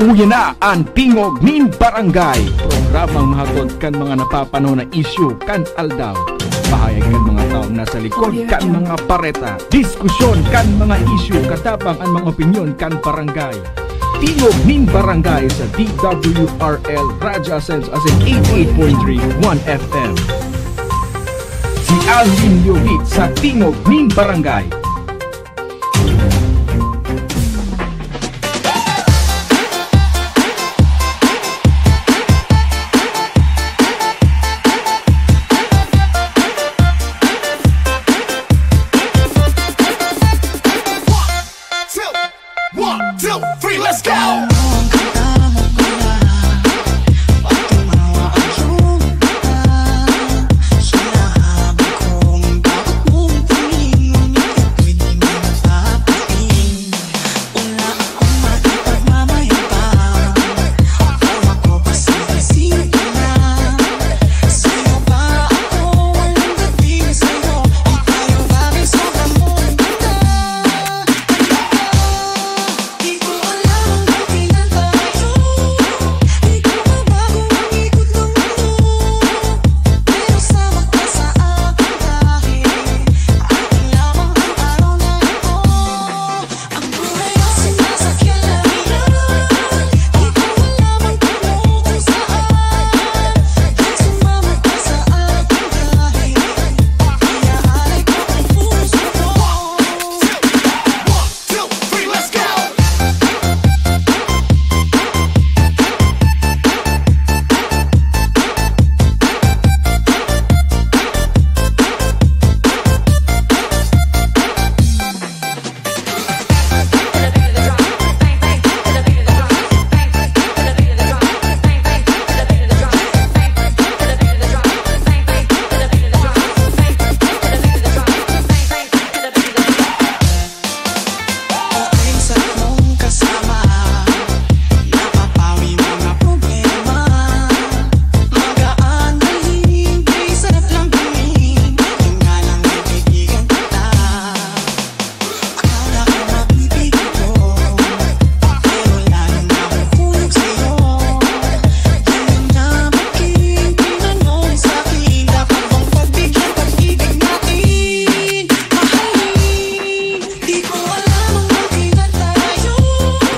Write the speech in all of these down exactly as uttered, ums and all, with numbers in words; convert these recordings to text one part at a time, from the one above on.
Uya na an Tingog nin Barangay, programang mahatod kan mga napapanahon na isyu kan aldaw. Pahayag kan mga taong nasa likod kan mga bareta, diskusyon kan mga isyu, katabang an mga opinyon kan barangay. Tingog nin Barangay sa D W R L Radyo Asenso asin eighty-eight point three One F M. Si Alvin Leovit sa Tingog nin Barangay. One, two, three, let's go!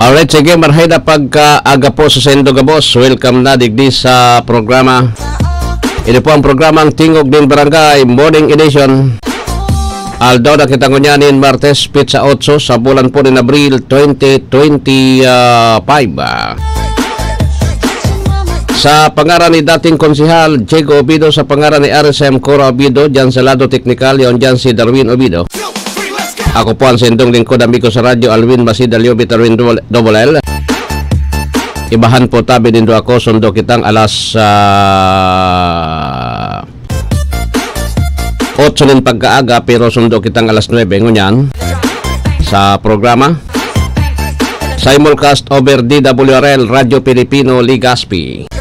Alright, sige, marhay na pagkaaga po sa saindo gabos. Welcome na digdi sa programa. Ini po ang programang Tingog nin Barangay, Morning Edition. Aldaw na kita ngunyan nin Martes, petsa otso sa bulan po nin Abril, twenty twenty-five. Sa pangaran ni dating Konsehal Diego Obido, sa pangaran ni R S M Cora Obido, dyan sa lado teknikal, yon dyan si Darwin Obido. Ako po ang saindong lingkod, amigo sa radyo, Alwin Masida Leo Bitarin Double L. Ibahan po tabi nindo ako, sundo kitang alas, ah, otso nin pagkaaga, pero sundo kitang alas nuebe ngunyan sa programa. Simulcast over D W R L, Radyo Pilipino, Legazpi.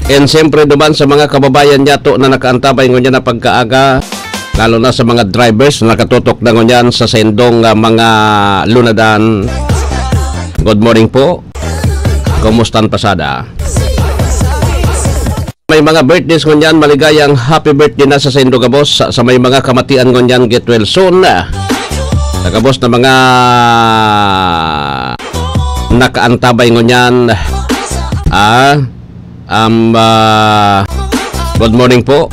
And siyempre, duman sa mga kababayan niyato na nakaantabay ngunyan na pagkaaga, lalo na sa mga drivers na nakatutok na ngunyan sa saindong, ah, mga lunadan. Good morning po. Kumusta an pasada? May mga birthdays ngunyan, maligayang happy birthday na sa saindo gabos. Sa, sa may mga kamatian ngunyan, get well soon. Sa gabos na mga nakaantabay ngunyan, ah, um, ah, good morning po.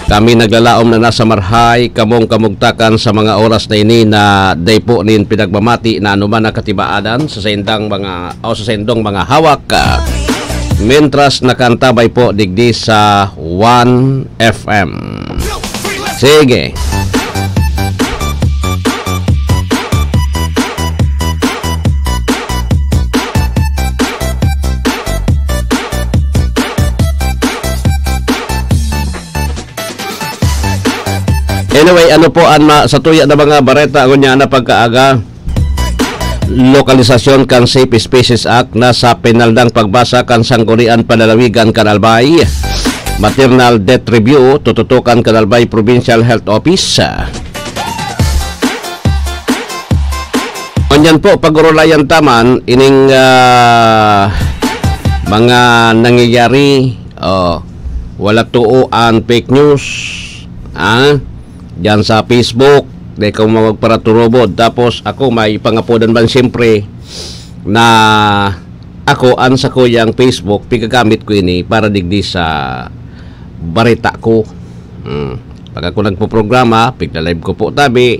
Kami naglalaom na nasa marhay, kamong kamugtakan sa mga oras na ini na dai po nin pinagmamati na anuman na katibaadan sa saindang mga o sa saindong mga hawak, ah, mentras nakaantabay po digdi sa One F M. Sige. Anyway, ano po an ma-, sa tuya na mga bareta, ngunyan na pagkaaga? Lokalisasyon kan Safe Spaces Act na sa pinaldang pagbasa kan Sangguniang Panlalawigan kan Albay. Maternal Death Review, tututukan kan Albay Provincial Health Office. Yan po, pagurulayan ta man ining, ah, mga nangyayari, oh, wala too an fake news, ah, diyan sa Facebook, di ka magparaturubod. Tapos ako, may pangapodan man siyempre na ako, an sakuyang Facebook, pigagamit ko ini para digdi sa bareta ko. Hmm. Pag ako nagpoprograma, pigla-live ko po tabi,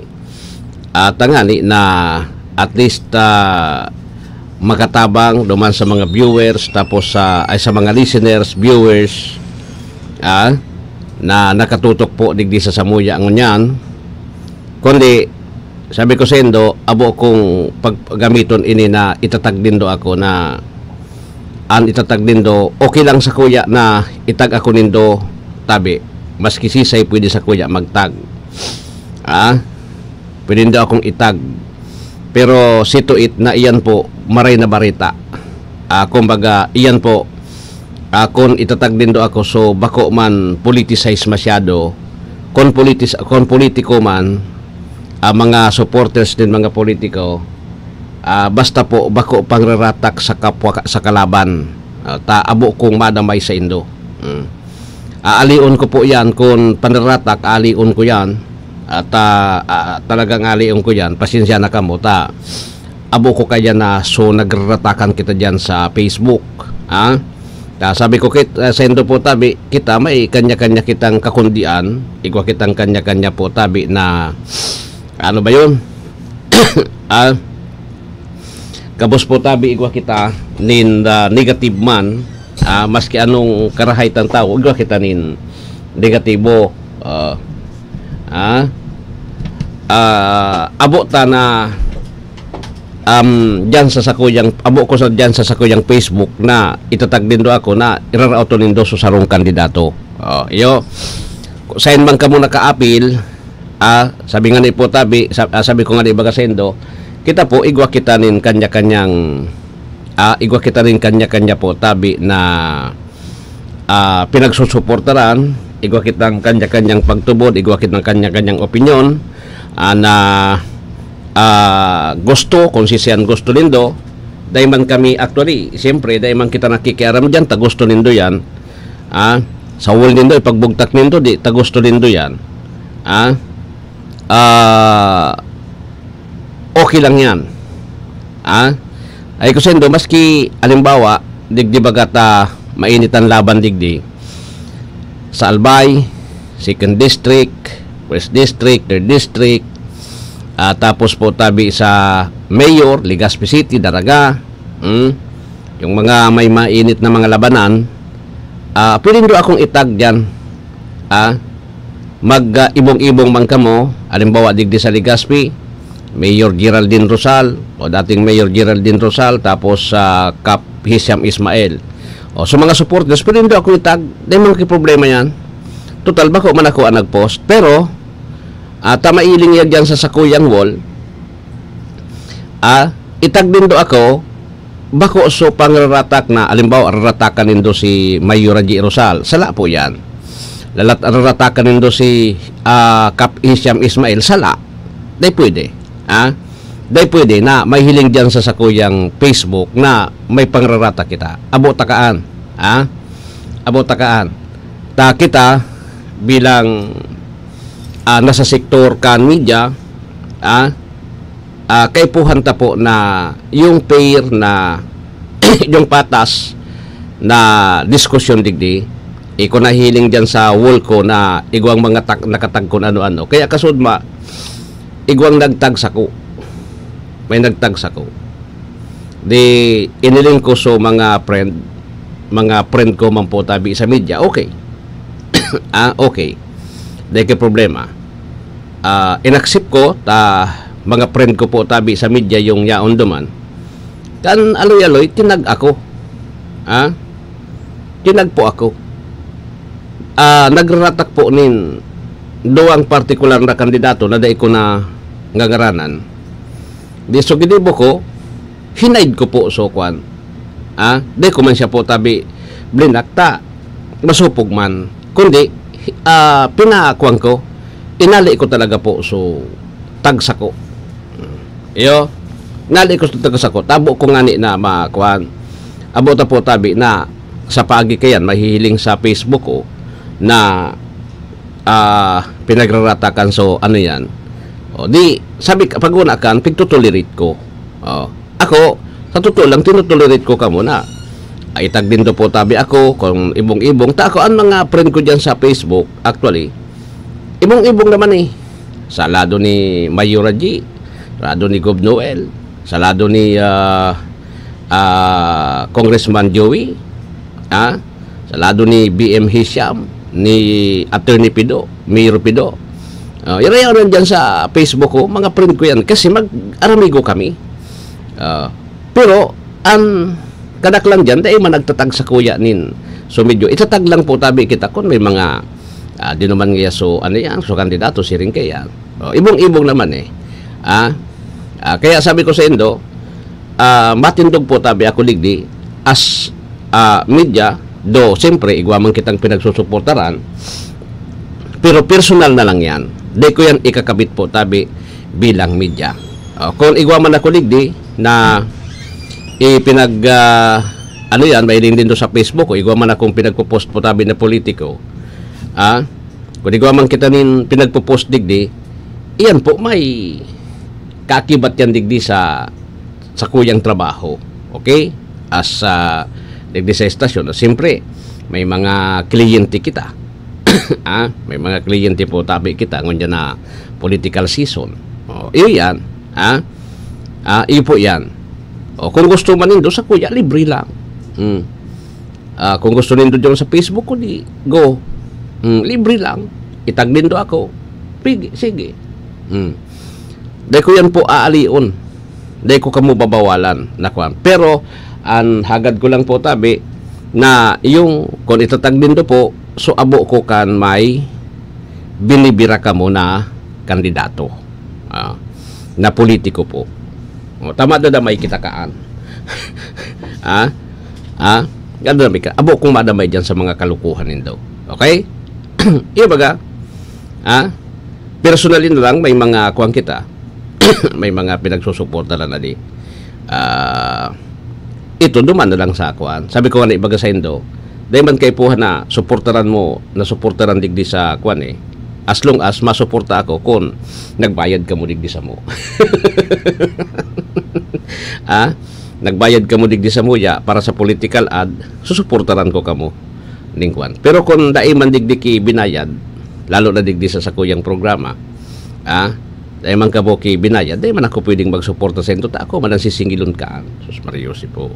ah, tangani na at least, ah, makatabang duman sa mga viewers, tapos sa, ay, sa mga listeners, viewers, ah, na nakatutok po digdi sa samuya ngunyan. Kundi, sabi ko saindo, abo kong paggamiton ini na itatag nindo ako na an itatag nindo, okay lang sakuya na itag ako nindo tabi. Maski sisay pwede sakuya magtag. Ah, pwede nindo akong itag. Pero see to it na iyan po, maray na bareta. Ah, kumbaga, iyan po, ah, kun itatag nindo ako, so bako man politicize masyado. Kun politis-, kun politiko man, ah, mga supporters nin mga politiko, ah, basta po bako pangraratak sa kapwa, sa kalaban. Ah, ta abo kong madamay saindo. Mm. Aalion ko po yan, kun panraratak, aalion ko yan. At, ah, ah, talagang aalion ko yan. Pasensya na kamo, ta abo ko kaya na, so, nagraratakan kita diyan sa Facebook, ha? Ta sabi ko kit-, ah, saindo po tabi, kita may kanya-kanya kitang kakundian, igwa kitang kanya-kanya po tabi na, ano ba yun? Ah, gabos po tabi, igwa kita nin, ah, negative man, ah, maski anong karahay tang tawo, igwa kita nin negatibo. Ah, ah, ah, abo ta na, um, diyan sa sakuyang, abo ko sa, diyan sa sakuyang Facebook na itatag nindo ako na iraraot nindo sa sarong kandidato. Oh, iyo. Sain man kamo nakaapil, ah, sabi nga ni po tabi, sa-, ah, sabi ko nga ni baga saindo, kita po, igwa kita nin kanya-kanyang, ah, igwa kita nin kanya-kanya po tabi na, ah, pinagsusuportaran, igwa kitang kanya-kanyang pagtubod, igwa kitang kanya-kanyang opinyon, ah, na, ah, gusto, kung sisian gusto nindo, dai man kami, actually, siyempre, dai man kita nakikiaram diyan, ta gusto nindo yan, ah, sa wall nindo, ipagbugtak nindo, di, ta gusto nindo yan, ah, ah, okay lang yan. Ah? Ay ko saindo, maski, halimbawa, digdi baga ta mainit an laban digdi, sa Albay, Second District, First District, Third District, ah, tapos po tabi sa Mayor, Legazpi City, Daraga, hmm? Yung mga may mainit na mga labanan, ah, pwede nyo akong itag dyan. Ah, mag, ah, ibong-ibong man kamo, halimbawa, digdi sa Legazpi, Mayor Geraldine Rosal, o dating Mayor Geraldine Rosal, tapos sa Kap Hisham Ismail. O, sa mga supporters, pwede nyo akong itag, di man ki problema yan. Total, bako man ako ang nag-post. Pero, ah, ta mailing yan dyan sa sakuyang wall, ah, itag nindo ako, bako so pangraratak na, halimbawa, raratakan nindo si Mayor Raji Rosal. Sala po yan. Lalat, raratakan nindo si, ah, Kap Hisham Ismail. Sala. Dai pwede. Ha? Dai pwede na may hiling dyan sa sakuyang Facebook na may pangraratak kita. Abo takaan. Ha? Abo takaan. Ta kita bilang, ah, nasa sektor kan media, ah, ah, kaipuhan ta po na yung fair na, yung patas na diskusyon digdi, iko nahiling dyan sa wall ko na igwang mga tag-, nakatag kun ano-ano. Kaya kasudma, igwang nagtag sako. May nagtag sako. Di iniling ko so mga friend, mga friend ko man po tabi sa media, okay. Ah, okay. Dai ka problema. Ah, inaccept ko ta mga friend ko po tabi sa media yung yaon duman. Kan aloy-aloy, tinag ako. Ah? Tinag po ako. Ah, nagraratak po nin duwang partikular na kandidato na dai ko na ngangaranan. Di so gidibo ko, hinaid ko po so kwan. Ah, di ko man siya po tabi blinakta, masupog man. Kundi, ah, pinakuan ko, inali ko talaga po so tagsa ko. Iyo, Nali ko sa taga sako, tabo ko ngani na ma-, kuwan. Abo ta po tabi na sa paagi kayan, mahihiling sa Facebook ko na, ah, pinagraratakan. So, ano yan? O, di, sabi ka, pag una kan, pigtotolerate ko. O, ako, sa totoo lang, tinotolerate ko ka muna. Ay, itag din to po tabi ako, kung ibong-ibong. Ta ako, ang mga friend ko dyan sa Facebook, actually, ibong-ibong naman eh. Sa lado ni Mayor Raji, sa lado ni Gob Noel, sa lado ni, ah, ah, Congressman Joey, ah, sa lado ni B M Hisham, ni Attorney Pido, Mayor Pido. Ah, yan, yan, yan dyan sa Facebook ko, mga friend ko yan. Kasi mag-aramigo kami. Ah, pero, ang kadaklan dyan, dahil man nagtatag sa kuya nin so medyo itatag lang po tabi kita kung may mga, ah, di naman nga so, ano yan, so kandidato, siring kaya. Oh, ibong-ibong naman eh. Ah, ah, kaya sabi ko sa Indo, ah, matindog po tabi ako ligdi as, ah, media, do, siyempre, igwa man kitang pinagsusuportaran, pero personal na lang yan. Di ko yan ikakabit po tabi bilang media. Oh, kung igwa man ako ligdi na ipinag, ah, ano yan, mahiling din do sa Facebook, o igwa man akong pinagpo-post po tabi na politiko. Ah, kung igwa man kita nin pinagpo-post digdi, iyan po may kakibat yan digdi sa, sa kuyang trabaho. Okay? As, ah, digdi sa estasyon, siyempre, may mga kliyente kita. Ah, may mga kliyente po tabi kita ngunyan na political season. Oh, iyo yan. Ah, ah, iyo po yan. O, kung gusto man nindo sa kuya, libre lang. Hmm. Ah, kung gusto nindo dyan sa Facebook ko, di, go. Hmm, libre lang. Itag nindo ako. Sige, sige. Hmm. Dahil ko yan po aalion. Dahil ko kamo babawalan na kwan. Pero, ang hagad ko lang po tabi, na yung, kung itatag nindo po, so abo ko kan may binibira kamo na kandidato. Ah, na politiko po. O, tama na damay kita kaan. Ah? Ah? Ano na ka? Abo kung madamay dyan sa mga kalukuhan nindo. Okay? Iyo baga? Ah? Personally na lang, may mga kuwan kita. May mga pinagsusuporta na di. Ah, ito, duman na lang sa kuwan. Sabi ko nga na ibaga sa Indo, dahil man kaipuhan na suportaran mo, na suportaran digdi sa kuwan eh. As long as masuporta ako kung nagbayad ka mo digdi sa mo. Ah? Nagbayad ka mo digdi sa muya para sa political ad, susuportaran ko kamo ning kwan. Pero kung dai man digdi ki binayad, lalo na digdi sa sakuyang programa, ah, dai man kamo ki binayad, dai man ako pwedeng magsuporta sa inyo. Ta ako man ang sisingilon kaan. Sus Maria Jose po.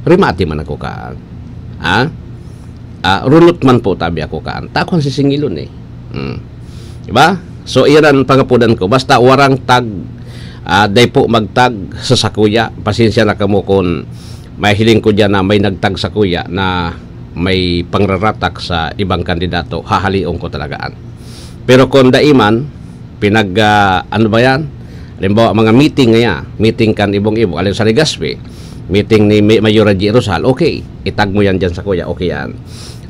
Rimati man ako kaan. Ah? Ah, runot man po tabi ako kaan. Ta ako ang sisingilon eh. Hmm. Diba? So, iyan ang pangapudan ko. Basta warang tag, ah, dai po magtag sa sakuya. Pasensya na kamo kung may hiling ko dyan na may nagtag sakuya na may pangraratak sa ibang kandidato. Hahalion ko talagaan. Pero kung dai man, pinag, ah, ano ba yan? Halimbawa, mga meeting ngaya, meeting kan Ibong-Ibong, alin sa Legazpi, meeting ni May-, Mayor Raji Rosal, okay, itag mo yan dyan sakuya, okay yan.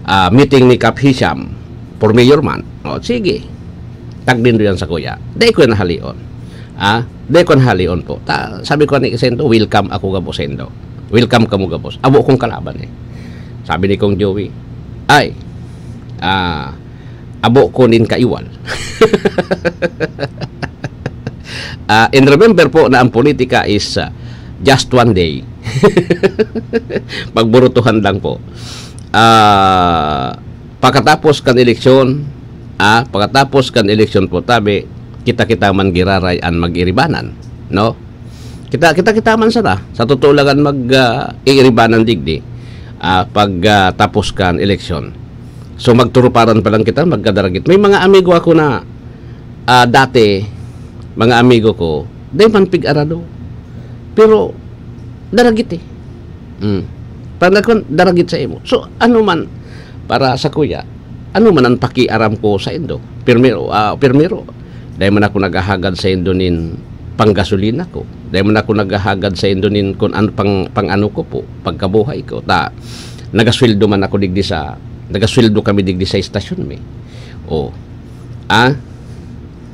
Ah, meeting ni Kap Hisham, for mayor man, o, sige, tag din yan sakuya. Dai ko yan halion. Ah, dai ko yan halion po. Ta, sabi ko ni Sendo, welcome ako gabo Sendo. Welcome kamo gabos. Abo kong kalaban eh. Sabi ni Kong Joey, ay, ah, abo ko nin kaiwal. Ah, and remember po na ang politika is, ah, just one day. Pagburutuhan lang po. Ah, pagkatapos kan eleksyon, ah, pagkatapos kan eleksyon po, tabi, kita-kita man giraray an mag-iribanan, no? Kita, kita-kita man sana. Sa totoo lang an mag, ah, iiribanan digdi, ah, pag, ah, tapos kan eleksyon. So, magturuparan pa lang kita, magkadaragit. May mga amigo ako na, ah, dati, mga amigo ko, dai man pig-arado. Pero, daragit eh. Mm. Pag nagkon, daragit sa imo. So, ano man, para sa kuya, ano man ang pakiaram ko sa indo? Primero, ah, primero, dai man ako naghahagad sa indo nin panggasolina ko. Dai man ako naghahagad sa indo nin kun an-, pang, pang ano ko po, pagkabuhay ko. Ta, nagasweldo man ako digdi sa, nagasweldo kami digdi sa estasyon mi. O. Ah?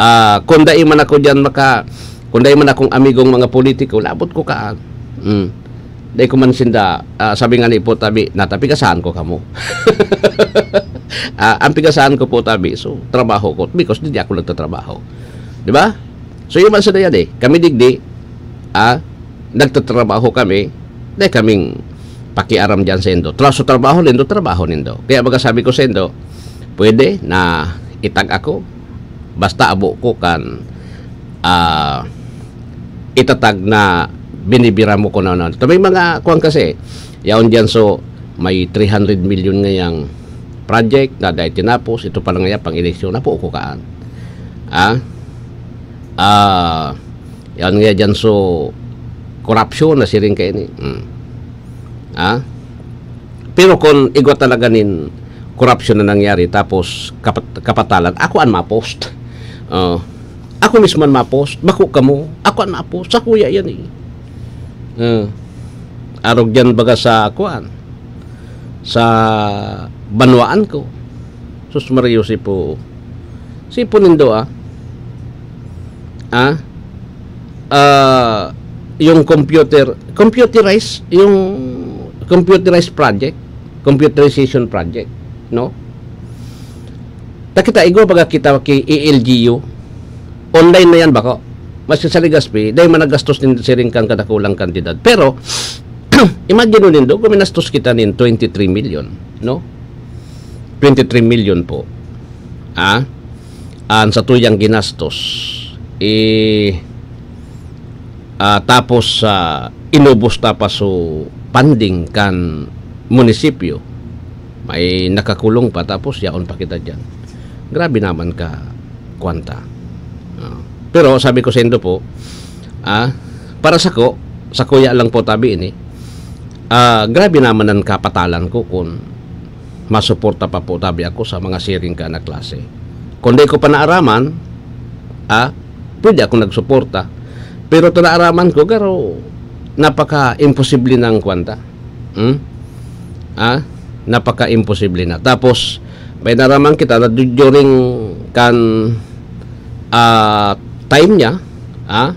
Ah, kung dai man ako diyan maka, Kung dai man akong amigong mga politiko, labot ko kaan. Mm. Dai ko man sinda, ah, sabi nga ni Ipo Tabi, natapigasahan ko kamo. Ah, ang pigasahan ko po, Tabi, so, trabaho ko, because di ako nagtatrabaho. Di ba? So, yun man sa dayan eh. Kami digdi, ah, nagtatrabaho kami, dai kaming pakiaram dyan sa indo. Tra-, so, trabaho nindo, trabaho nindo. Kaya baga sabi ko sa indo, pwede na itag ako, basta abo ko kan, ah, itatag na binibira mo ko na, na. May mga kuwan kasi, yaon dyan, so, may three hundred million ngayang project na dahil tinapos, ito pa lang nga pang eleksyon, napo ko kaan. Ah? Ah, yan nga dyan, so, korupsyon na siring kaini. Mm. Ah? Pero kung igwa talaga nin korupsyon na nangyari, tapos kapat-, kapatalan, ako an ma-post. Oh. Ako mismo an ma-post. Bako kamo. Ako an ma-post. Sa kuya yan eh. Ah. Arog dyan baga sa kuan. Sa banwaan ko. Sus Maria Jose po. Sipo nindo, ah. Ah? Ah, yung computer, computerized, yung computerized project, computerization project, no? Ta kita, igwa baga kita ki A L G U. Online na yan, bako. Mas sa Legazpi, dahil managastos din siring kan kadakulang kantidad. Pero, imagine mo nindo, kung minastos kita nin twenty-three million, no? Twenty-three million po. Ah? An satuyang ginastos, eh, ah, tapos, ah, inubos ta pa so funding kan munisipyo, may nakakulong pa, tapos yaon pa kita diyan. Grabe naman ka kwanta. Ah, pero sabi ko sa indo po, ah, para sa ko, sa kuya lang po tabi ini, ah, grabe naman ang kapatalan ko kung masuporta pa po tabi ako sa mga siring ka na klase. Kung di ko pa naaraman, ah, pwede ako nagsuporta. Pero ito naaraman ko, garo, napaka-imposible ng kwanta. Hmm? Ah? Napaka-imposible na. Tapos, may naraman kita na du-, during kan, ah, time niya, ah,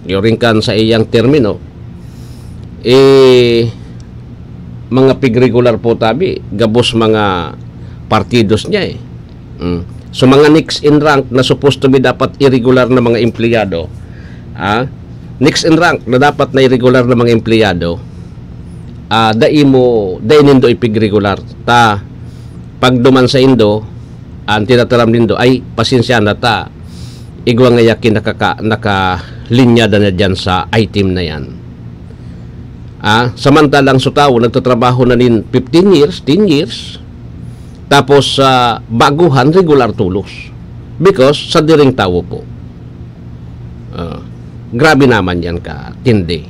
during kan sa iyang termino, eh, mga pigregular po tabi, gabos mga partidos niya eh. Mm. So, mga next in rank na supposed to be dapat irregular na mga empleyado, ah, next in rank na dapat na irregular na mga empleyado, ah, dai mo, dai nindo ipigregular. Ta, pag duman sa indo, ang tinataram nindo, ay, pasensya na ta, igwa nga yakin nakaka-, nakalinyada na dyan sa item na yan. Ah, samantalang so tawo nagtatrabaho na nin fifteen years, ten years, tapos sa baguhan, regular tulos. Because sa diring tawo po. Ah, grabe naman yan ka tindi.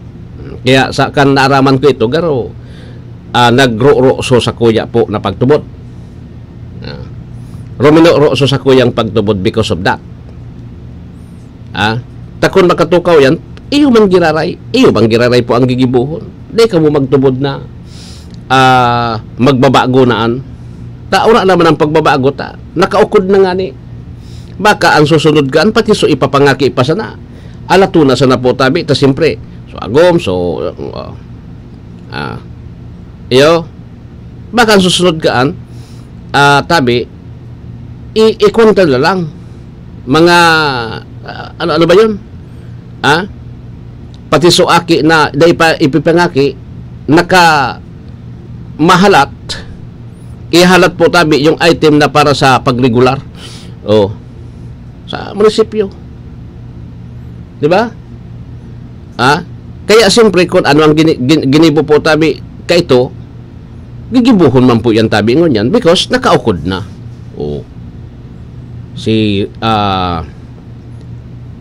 Kaya sa kan naaraman ko ito, garo, ah, nagroro so sa kuya po na pagtubod. Ah, rumino-ro so sa kuyang pagtubod because of that. Ah, takon makatukaw yan, iyo man giraray, iyo man giraray po ang gigibuhon. Di ka mo magtubod na, ah, magbabago na an. Ta, ura naman ang pagbabago ta. Nakaukod na nga ni. Baka ang susunod ka, an pati so ipapangaki pa sana. Alatuna sana po tabi, ta siyempre. So, agom, so, uh, ah, iyo, baka ang susunod ka an, ah, tabi, i-, ikwenta na lang. Mga, ah, ano, ano ba yun? Ah? Pati so aki na, dai pa ipipangaki, naka mahalat, ihalat po tabi yung item na para sa pagregular. Oh. Sa munisipyo. Di ba? Ah? Kaya siyempre, kung ano ang gini-, gin-, ginibo po tabi, kaito, gigibuhon man po yan tabi ngunyan because nakaukod na. Oh. Si, ah,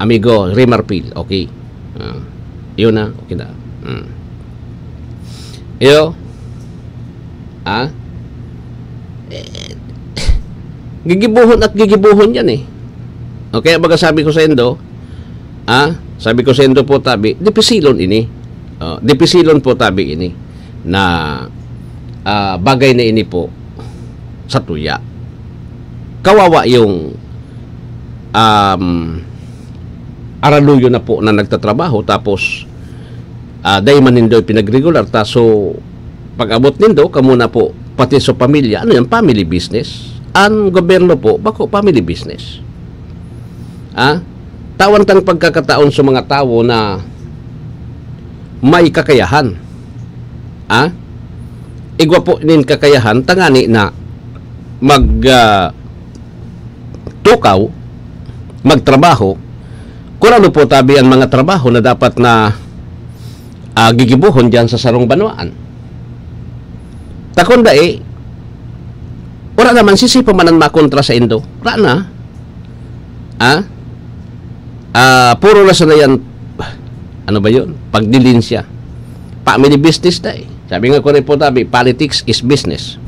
amigo Rimarpil, okay. Ah, yun na, okay na. Hmm. Iyo. Ah? Eh, gigibuhon at gigibuhon yan eh. Okay, baga sabi ko sa indo, ah, sabi ko sa indo po tabi, dipisilon ini. Oh, dipisilon po tabi ini na, ah, bagay na ini po sa tuya. Kawawa yung, um, araluyo na po na nagtatrabaho, tapos, ah, dai man nindo pinagregular, ta so pag-abot nindo, kamo na po, pati sa pamilya, ano yan, family business. Ang gobyerno po, bako family business. Ah? Tawan tang pagkakataon sa mga tawo na may kakayahan. Ah? Igwa po nin kakayahan, tangani na mag, ah, tukaw, magtrabaho, kung ano po tabi ang mga trabaho na dapat na, ah, gigibohon diyan sa sarong banwaan. Ta kun dai, wala naman, sisay pa man an makontra saindo. Wala na. Ah? Ah, puro na sana yan, ano ba yun? Pagdilinsya. Family business na eh. Sabi nga ko rin po tabi, politics is business.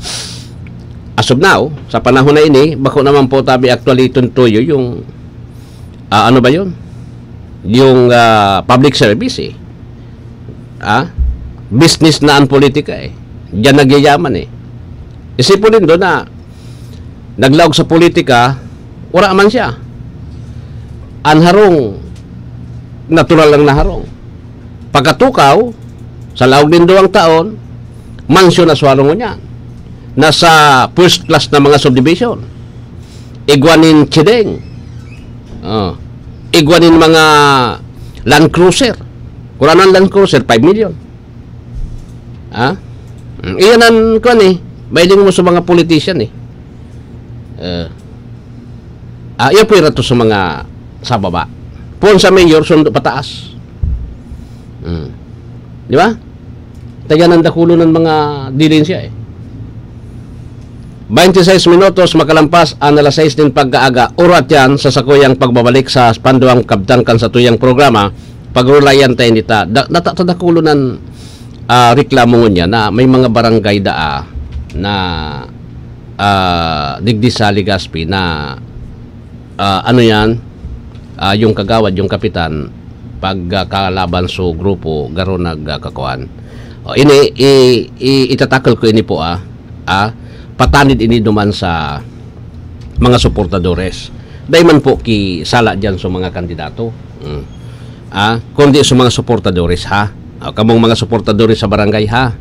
As of now, sa panahon na ini, bako naman po tabi actually tuntuyo yung, ah, ano ba yun? Yung, ah, public service eh. Ah? Business na ang politika eh. Diyan nagyayaman eh. Isipon nindo na naglaog sa politika, wala man siya. An harong, natural lang na harong. Pagkatukaw, sa laog nin duwang taon, mansyon na swarong ngunyan. Nasa first class na mga subdivision. Igwa nin chideng. Oh. Igwa nin mga Land Cruiser. Kuranan Land Cruiser, five million. Ha? Mm, iyan ang, kuwan eh, mahiling mo sa mga politician eh. Eh, ah, iyan po yung rato sa mga sa baba. Puon sa mayor, sundo pataas. Mm. Di ba? Tayan ang dakulo ng mga dilin siya eh. Twenty-six minutos makalampas ang alas sais nin pagkaaga, urat yan sa sakuyang pagbabalik sa panduang kabtang kan satuyang programa, Pagrulayan tayo nita. Da, nata-, tadakulo nan, ah, reklamo ngunyan na may mga barangay daa na, ah, digdi sa Legazpi na, ah, ano yan, ah, yung kagawad, yung kapitan, pag, ah, kalaban so grupo, garo nag, ah, kakuan. O, ini, i, i, itatakal ko ini po, ah. Ah, patanid ini duman sa mga suportadores. Dai man po ki sala diyan sa mga kandidato. Mm. Ah, kundi sa mga suportadores, ha? Ah, kamong mga suportadores sa barangay, ha?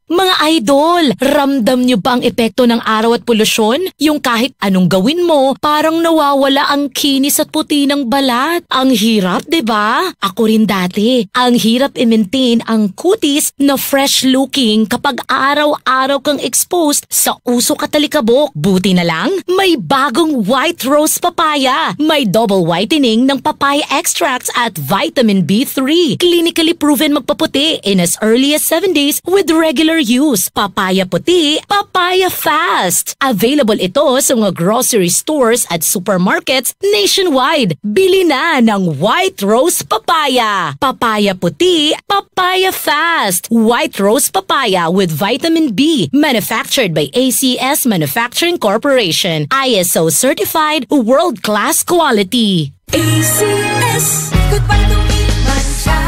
Mga idol, ramdam nyo ba ang epekto ng araw at polusyon? Yung kahit anong gawin mo, parang nawawala ang kinis at puti ng balat. Ang hirap, di ba? Ako rin dati. Ang hirap i-maintain ang kutis na fresh-looking kapag araw-araw kang exposed sa usok at alikabok. Buti na lang, may bagong White Rose Papaya. May double whitening ng papaya extracts at vitamin B three. Clinically proven magpaputi in as early as seven days with regular use. Papaya puti, papaya fast. Available ito sa mga grocery stores at supermarkets nationwide. Bili na ng White Rose Papaya. Papaya puti, papaya fast. White Rose Papaya with vitamin B. Manufactured by A C S Manufacturing Corporation. I S O certified, world-class quality. A C S. Goodbye to me, mancha.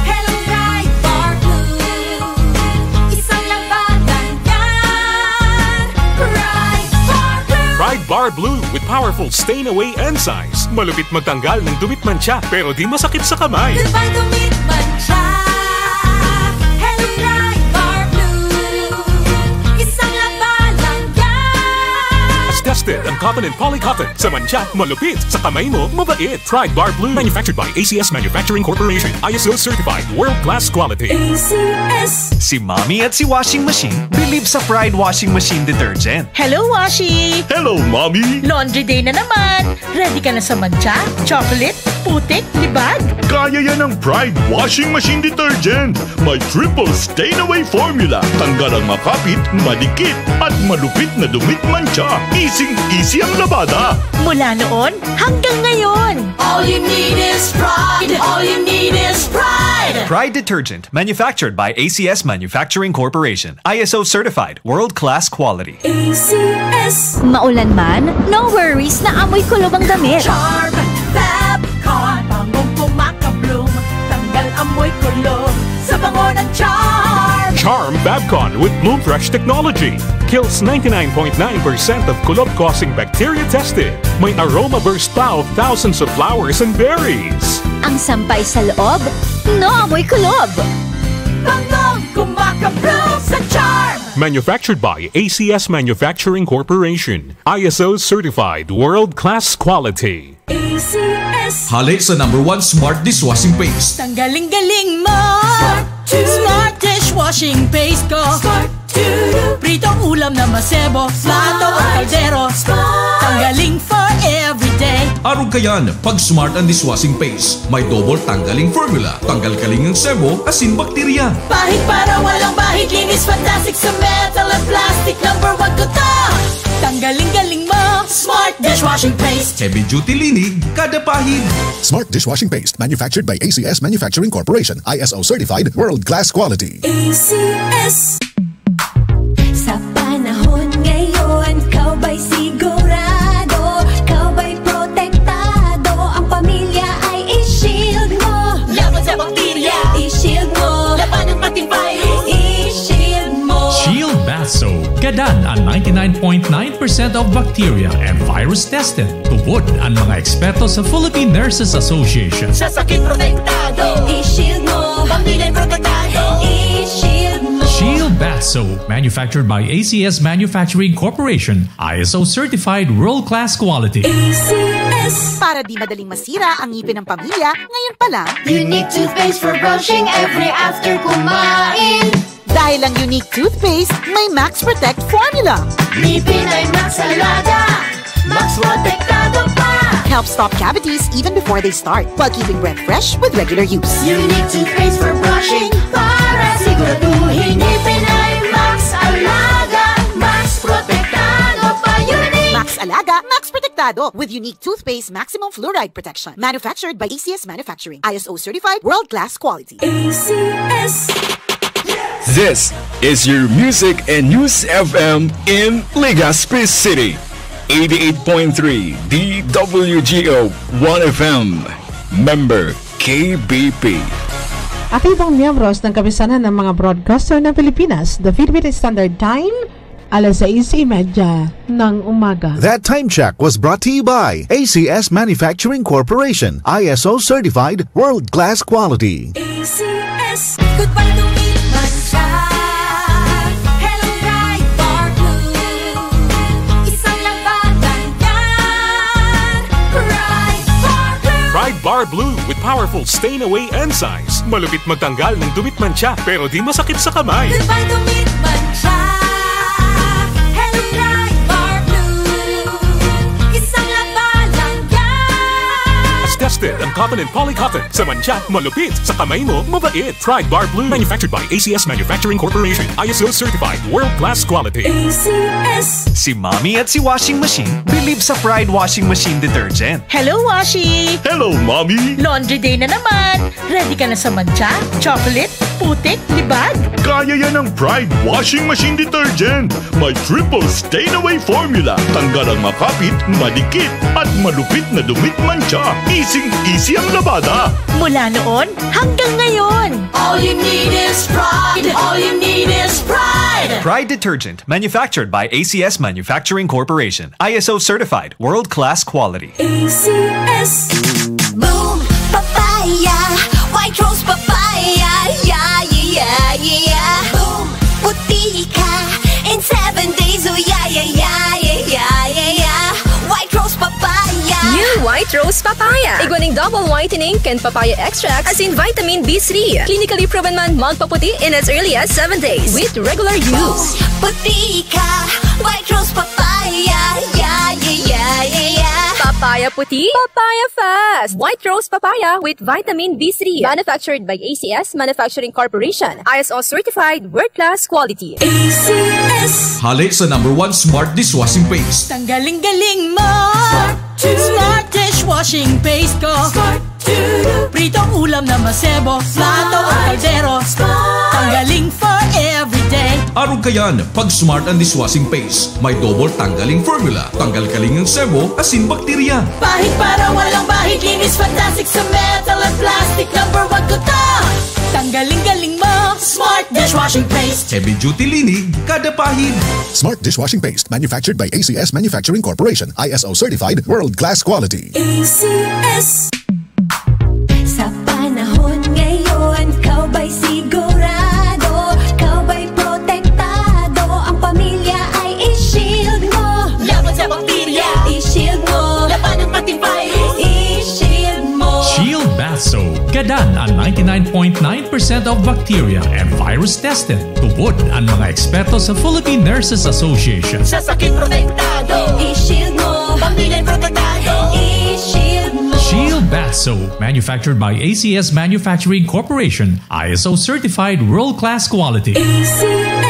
Hello, Pride Bar Blue. Isang labanan yan. Pride Bar Blue. Pride Bar Blue with powerful stain away enzymes. Malupit magtanggal ng dumit mancha, pero di masakit sa kamay. Goodbye to me, mancha. Hello, Pride Bar Blue. Isang labanan yan. Tested ang cotton and poly cotton. Sa mancha, malupit. Sa kamay mo, mabait. Pride Bar Blue. Manufactured by A C S Manufacturing Corporation. I S O certified. World class quality. A C S. Si Mommy at si Washing Machine believe sa Pride Washing Machine Detergent. Hello, Washi! Hello, Mommy! Laundry day na naman! Ready ka na sa mancha, chocolate, putik, libag? Kaya yan ng Pride Washing Machine Detergent. May triple stain away formula. Tanggal ang makapit, madikit, at malupit na dumit mancha. Easy-easy ang labada. Mula noon hanggang ngayon. All you need is Pride. All you need is Pride. Pride Detergent, manufactured by A C S Manufacturing Corporation. I S O certified, world-class quality. A C S. Maulan man, no worries na amoy kulob ang damit. Charm Fab Con, bangong kumakablong, tanggal amoy kulob sa bango ng Charm. Charm Fab Con with Bloom Fresh technology. kills ninety-nine point nine percent of kulob-causing bacteria tested. May aroma burst pa of thousands of flowers and berries. Ang sampay sa loob, naamoy kulob. Bangong kumakabloom sa charm. Manufactured by A C S Manufacturing Corporation. I S O certified world-class quality. A C S. Hale sa number one smart dishwashing paste. Tanggaling-galing mo. Smart to. Smart dishwashing paste ko. Smart to. Pritong ulam na masebo. Plato o kaldero. Smart. Tanggaling for everyday. Arog kayan, pag smart ang dishwashing paste. May double tanggaling formula. Tanggal kaling ang sebo, asin bakterya. Pahid para walang bahid. Linis fantastic sa metal at plastic. Number one ko to. Tanggaling-galing mo. Smart dishwashing paste. Heavy duty linig, kada pahid. Smart dishwashing paste, manufactured by A C S Manufacturing Corporation, I S O certified, world-class quality. A C S. Sa panahon ngayon, ikaw ba'y sigurado, ikaw ba'y protektado, ang pamilya ay i-shield mo. Laban sa bakterya, i-shield mo. Laban ng pati virus, i-shield mo. Shield Bath Soap. Gadan ang ninety-nine point nine percent of bacteria and virus tested. Tubod ang mga eksperto sa Philippine Nurses Association. Sa sakit protektado. I-shield mo. Pamilya protektado. I-shield mo. Shield Bath Soap, manufactured by A C S Manufacturing Corporation, I S O certified world-class quality. A C S. Para di madaling masira ang ngipin ng pamilya, ngayon pa lang. Unique toothpaste for brushing every after kumain. Dahil ang Unique Toothpaste may Max Protect Formula. Ngipin ay Max Alaga, Max Protektado pa. Helps stop cavities even before they start, while keeping breath fresh with regular use. Unique Toothpaste for brushing, para siguraduhin ngipin ay Max Alaga, Max Protektado pa. Unique. Max Alaga, Max Protektado with Unique Toothpaste Maximum Fluoride Protection. Manufactured by A C S Manufacturing. I S O certified, world-class quality. A C S. This is your Music and News F M in Legazpi City. Eighty-eight point three D W G O One F M. Member K B P. Aktibong miyembros ng Kapisanan ng mga Broadcaster ng Pilipinas, the Philippine Standard Time, alas sais y media ng umaga. That time check was brought to you by A C S Manufacturing Corporation, I S O certified, world-class quality. A C S. Goodbye to meat mancha. Hello, Pride Bar Blue. Isang labanan yan. Pride Bar Blue. Pride Bar Blue with powerful stain away enzymes. Malupit magtanggal ng dumi at mantsa, pero di masakit sa kamay. Goodbye to meat mancha. Hello, Pride Bar Blue. Isang labanan yan. Mas tested ang cotton and poly cotton. Sa mantsa, malupit. Sa kamay mo, mabait. Pride Bar Blue. Manufactured by A C S Manufacturing Corporation. I S O certified. World class quality. A C S. Si Mommy at si Washing Machine believe sa Pride Washing Machine Detergent. Hello, Washi! Hello, Mommy! Laundry day na naman! Ready ka na sa mantsa, chocolate, putik, libag? Kaya yan ng Pride Washing Machine Detergent! May triple stain away formula. Tanggal ang makapit, madikit, at malupit na dumi at mantsa. Easing-easy ang labada. Mula noon hanggang ngayon. All you need is Pride. All you need is Pride. Pride Detergent, manufactured by A C S Manufacturing Corporation. I S O certified, world-class quality. A C S. Boom, papaya, white rose papaya, yeah, yeah, yeah, yeah. Boom, puti ka, in seven days, oh yeah, yeah, yeah, yeah, yeah, yeah, yeah. White rose papaya. New White Rose Papaya. Igwa ning double whitening kan papaya extract, asin vitamin B three. Clinically proven man magpaputi in as early as seven days with regular use. Boom, puti ka, white rose papaya, yeah, yeah, yeah, yeah, yeah. Papaya puti, papaya fast. White Rose Papaya with vitamin B three. Manufactured by A C S Manufacturing Corporation. I S O certified, world class quality. A C S. Hale sa number one smart dishwashing paste. Tanggaling-galing mo. Smart to. Smart dishwashing paste ko. Smart to. Pritong ulam na masebo, plato o kaldero. Smart. Tanggaling for everyday. Arog kayan, pag smart ang dishwashing paste. May double tanggaling formula. Tanggal kaling ang sebo, asin bakterya. Pahid para walang bahid. Linis fantastic sa metal at plastic. Number one ko to. Tanggaling-galing mo. Smart dishwashing Heavy duty linig kada pahid. Smart dishwashing paste, manufactured by A C S Manufacturing Corporation, I S O certified, world class quality. A C S. Sa panahon ngayon, ikaw ba'y sigurado? Ikaw ba'y protektado? Ang pamilya ay i-shield mo. Laban sa bakterya, i-shield mo. Labanan pati virus, i-shield mo. Shield Bath Soap. Gadan an ninety-nine point nine percent of bacteria and virus tested. Tubod an mga eksperto sa Philippine Nurses Association. Sa sakit protektado, i-shield mo. Pamilya protektado, i-shield mo. Shield Bath Soap, manufactured by A C S Manufacturing Corporation, I S O certified world-class quality. A C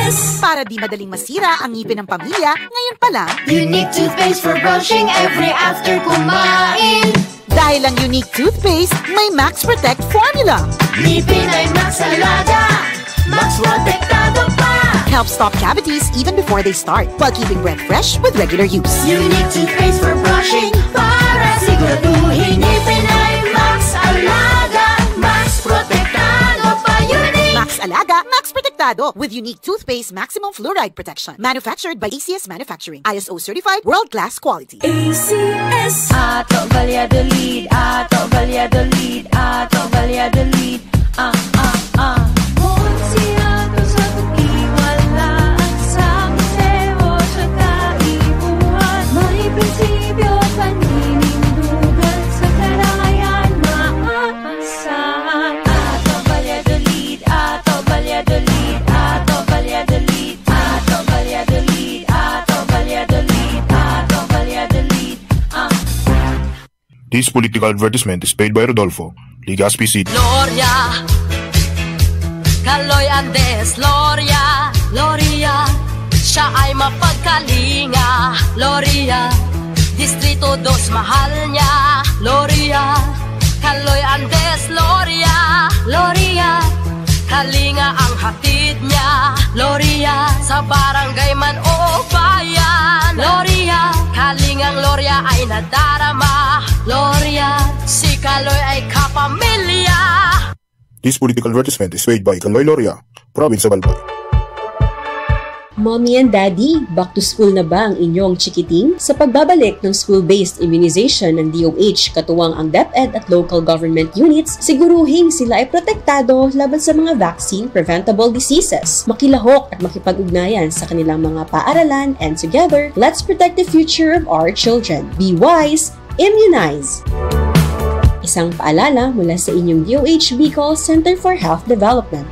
S. Para di madaling masira ang ngipin ng pamilya, ngayon pa lang, Unique toothpaste for brushing every after kumain. Dahil ang Unique toothpaste may Max Protect formula. Ngipin ay Max Alaga, Max Protektado pa. Helps stop cavities even before they start, while keeping breath fresh with regular use. Unique toothpaste for brushing, para siguraduhin ngipin ay Max Alaga, Max Protektado pa. Unique! Max Alaga, Max Protektado, with Unique Toothpaste Maximum Fluoride Protection. Manufactured by A C S Manufacturing. I S O certified, world class quality. A C S. Ato Valladolid, ato Valladolid, ato Valladolid. Ah, ah, ah. Kun si ato sa pag-iwala sa museo sa kaipuhan, may prinsipyo, paninindugan sa karayan, maaasahan. Ato Valladolid, ato Valladolid, ato Valladolid. Ato Valladolid, ato Valladolid, ato Valladolid, ah. This political advertisement is paid by Rodolfo, Legazpi City. Gloria, Kaloy Andes, Gloria, Gloria, siya ay mapagkalinga, Gloria, Distrito dos mahal niya, Gloria, Kaloy Andes, Gloria, Gloria, kalinga ang hatid niya, Gloria, sa barangay man o bayan, Gloria, kalingang Gloria ay nadarama, Gloria, si Kaloy ay kapamilya. This political advertisement is paid by Kaloy Gloria, Province of Albay. Mommy and Daddy, back to school na ba ang inyong chikiting? Sa pagbabalik ng school-based immunization ng D O H, katuwang ang DepEd at local government units, siguruhing sila ay protektado laban sa mga vaccine-preventable diseases. Makilahok at makipag-ugnayan sa kanilang mga paaralan, and together, let's protect the future of our children. Be wise, Immunize! Isang paalala mula sa inyong D O H Bicol Center for Health Development.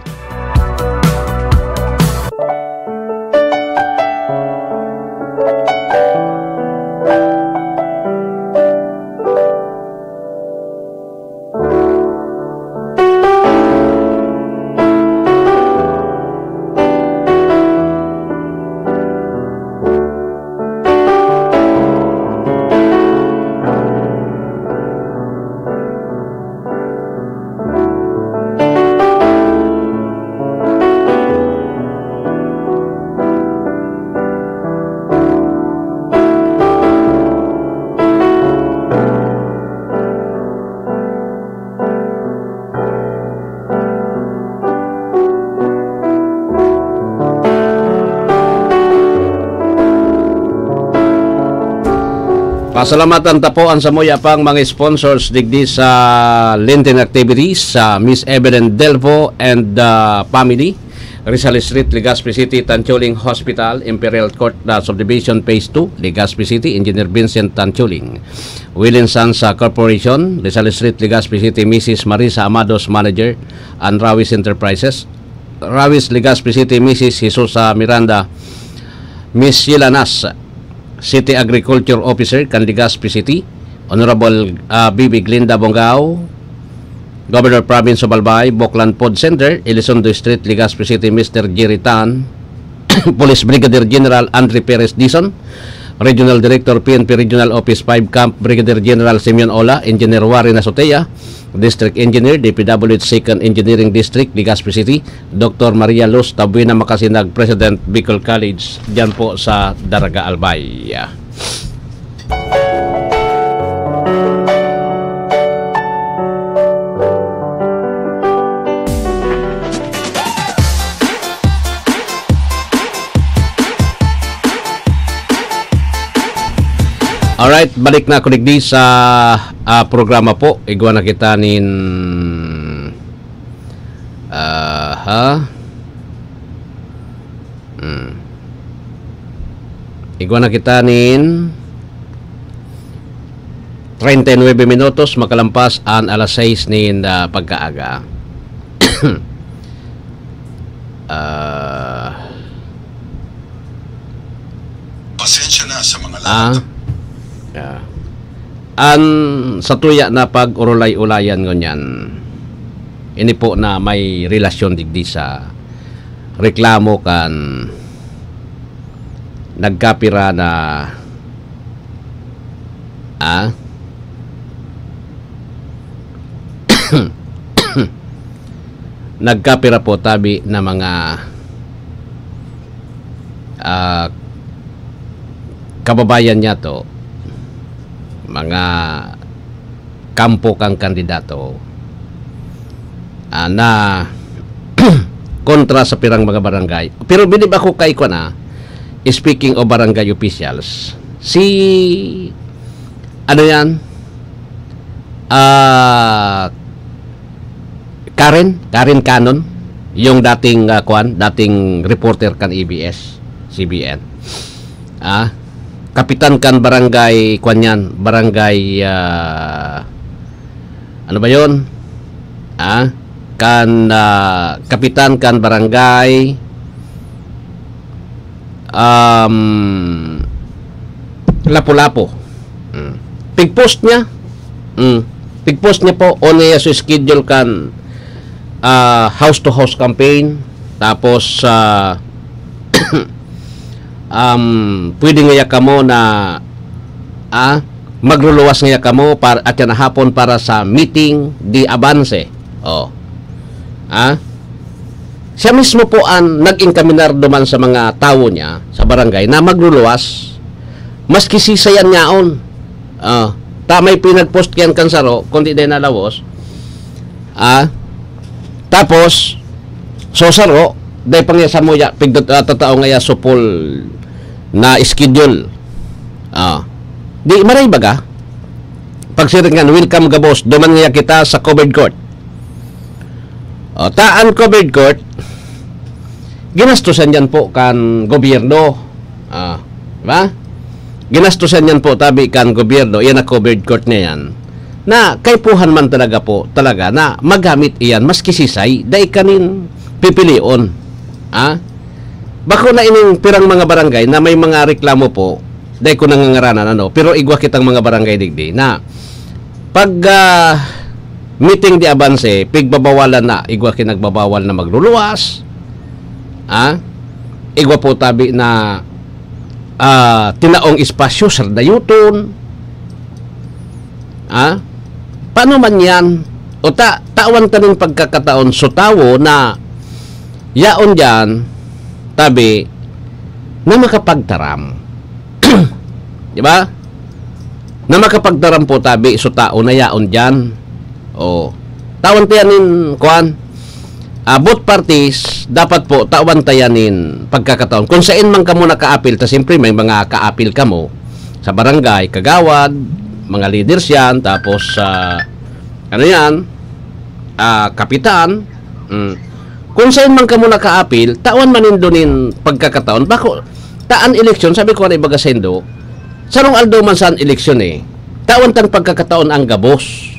Pasalamatan ta po an samuya pang mga sponsors digdi sa Lenten activities, sa Miss Evelyn Delvo and, ah, family, Rizal Street, Legazpi City, Tanchuling Hospital, Imperial Court, ah, Subdivision Phase two, Legazpi City, Engineer Vincent Tanchuling. Will and Sons, ah, Corporation, Rizal Street, Legazpi City, Missus Marisa Amados, Manager, and Rawis Enterprises, Rawis, Legazpi City, Missus Jesusa Miranda, Miss Sheila Nas, City Agriculture Officer kan Legazpi City, Honorable, ah, Bibi Glinda Bongao, Governor Province of Albay, Boklan Food Center, Elizondo Street, Legazpi City, Mister Jerry Tan, Police Brigadier General Andre Perez Dizon, Regional Director, P N P Regional Office five Camp, Brigadier General Simeon Ola, Engineer Warren Azotea, District Engineer, D P W H Second Engineering District, Legazpi City, Doctor Maria Luz Tabuena Macasinag, President, Bicol College, diyan po sa Daraga, Albay. Alright, balik na ako digdi sa, ah, programa po. Igwa na kita nin, aha. Hmm. Igwa na kita nin treinta y nueve minutos makalampas an alas sais nin, ah, pagkaaga. Ah. Pasensya na sa mga Ah. lahat. Ah. An satuya na pag-urulay-ulayan ngunyan, ini po na may relasyon digdi sa reklamo kan nagkapira na, ah, nagkapira po tabi na mga, ah, kababayan niya to, mga kampo kang kandidato, ah, na kontra sa pirang mga barangay. Pero bilib ako kay kwan, ah, speaking of barangay officials, si, ano yan? Ah, Karen, Karen Canon, yung dating, ah, kwan, dating reporter kan A B S C B N. Ah, kapitan kan barangay, kwan yan, barangay, ah, ano ba yon? Ah, kan, ah, kapitan kan barangay, um, Lapu-Lapu. Mm. Pigpost niya. Mm. Pigpost niya po, on niya sa schedule kan, ah, house to house campaign. Tapos, ah, um, pwede ngaya kamo na, ah, magluluwas ngaya kamo par-, at yan hapon para sa meeting de avance. Oh. Ah? Siya mismo po an nag-enkaminar duman sa mga tawo niya sa barangay na magluluwas, maski sisayan niyaon. Ah, ta may pinag-post kiyan kan saro, kundi dai nalawos. Ah, tapos, so saro, dai pa nga samuya, pigdat-, ah, tatao nga ya supol na schedule. Ah, di maray baga? Pagsiring kan, "Welcome gabos, duman ngaya kita sa covered court." O, ta an covered court, ginastusan yan po kan gobyerno. Ah, di ba? Ginastusan yan po tabi kan gobyerno, yan ang covered court na yan. Na kaipuhan man talaga po, talaga na magamit iyan, maski sisay, dai kanin pipilion. Ah? Bako na ining pirang mga barangay na may mga reklamo po, dai ko nangangaranan, ano, pero igwa kitang mga barangay digdi na pag, ah, meeting de avance, pigbabawalan na, igwa kinagbabawal na magluluwas, ah, igwa po tabi na, ah, tinaong espasyo, sardayuton, ah, paano man yan? O ta-, tawan ta nin pagkakataon, so tawo na yaon diyan, tabi, na makapagtaram. Di ba? Na makapagtaram po tabi so tao na yaon diyan. O, tawan ta yan nin, kuwan, ah, both parties, dapat po, tawan ta yan nin pagkakataon. Kung sain man kamo nakaapil, ta siyempre may mga kaapil kamo sa barangay, kagawad, mga leaders yan, tapos, ah, ano yan, ah, kapitan, mm. Kung sain man kamo nakaapil, tawan man nindo nin pagkakataon. Bako, ta an eleksyon, sabi ko na ibaga saindo, sarong aldaw man sa an eleksyon eh. Tawan tan pagkakataon ang gabos.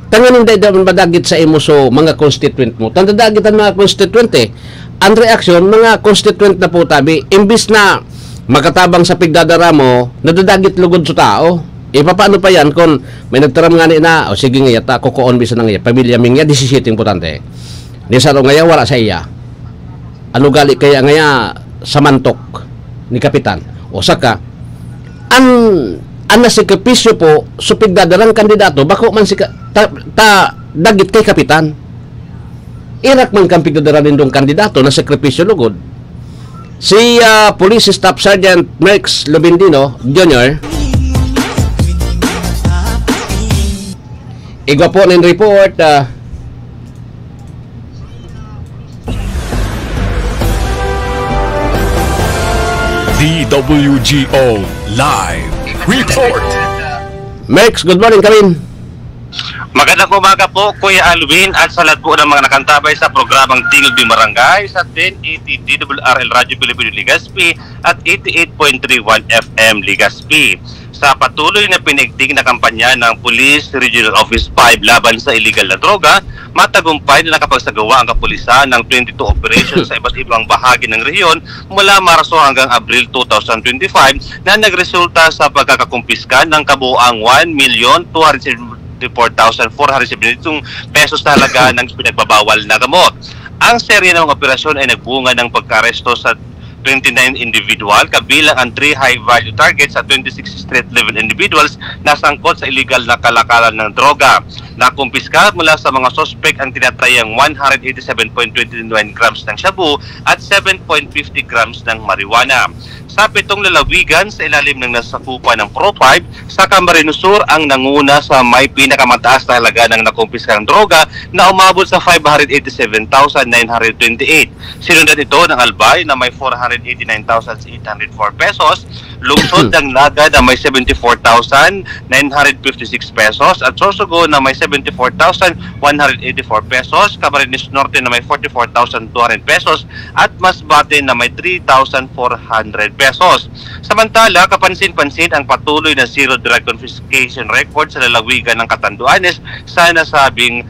Tanganing dai daw madagit sa imo so mga constituent mo. Tan dadagit an mga constituent eh. An reaksyon, mga constituent na po tabi. Imbis na makatabang sa pigdadara mo, nadadagit lugod sa tao. E, papaano pa yan kung may nagtaram ngani na, "O sige nga, yata, kukuon bisa na nga, pamilya ming nga, disisiyete ang botante." Ni saro ngaya, wala sa iya. Ano gali kaya ngaya sa mantok ni Kapitan? O saka, an, an nasakripisyo po, so pigdadarang kandidato, bako man si ka-, ta, ta, dagit kay Kapitan. Irak man kan pigdadara nindong kandidato na sakripisyo lugod. Si, ah, Police Staff Sergeant Merx Lubindino Junior, igwa po nin report, ah, D W G O Live Report. Merx, good morning, Kamin. Magandang umaga po, Kuya Alwin, at sa lahat po ng mga nakantabay sa programang Tingog ng Barangay sa ten eighty D W R L Radyo Pilipino Legazpi at eighty-eight point three one F M Legazpi. Sa patuloy na pinaigting na kampanya ng Police Regional Office five laban sa iligal na droga, matagumpay na nakapagsagawa ang kapulisan ng twenty-two operations sa iba't ibang bahagi ng rehiyon mula Marso hanggang Abril two thousand twenty-five, na nagresulta sa pagkakakumpiska ng kabuoang one million two hundred seventy-four thousand four hundred seventy-two pesos na halaga ng pinagbabawal na gamot. Ang serye ng operasyon ay nagbunga ng pagkaaresto sa twenty-nine individual, kabilang ang three high-value targets at twenty-six street-level individuals na sangkot sa iligal na kalakalan ng droga. Nakumpiska mula sa mga suspek ang tinatrayang one hundred eighty-seven point twenty-nine grams ng shabu at seven point fifty grams ng marijuana. Sa pitong lalawigan sa ilalim ng nasakupan ng Pro five, sa Camarines Sur ang nanguna sa may pinakamataas na halaga ng nakumpiskang droga na umabot sa five hundred eighty-seven thousand nine hundred twenty-eight. Sinundan ito ng Albay na may four hundred eighty-nine thousand eight hundred four pesos, Lungsod ng Naga na may seventy-four thousand nine hundred fifty-six pesos at Sorsogon na may seventy-four thousand one hundred eighty-four pesos, Camarines Norte na may forty-four thousand two hundred pesos at Masbate na may three thousand four hundred pesos. Samantala, kapansin-pansin ang patuloy na zero drug confiscation record sa lalawigan ng Catanduanes sa nasabing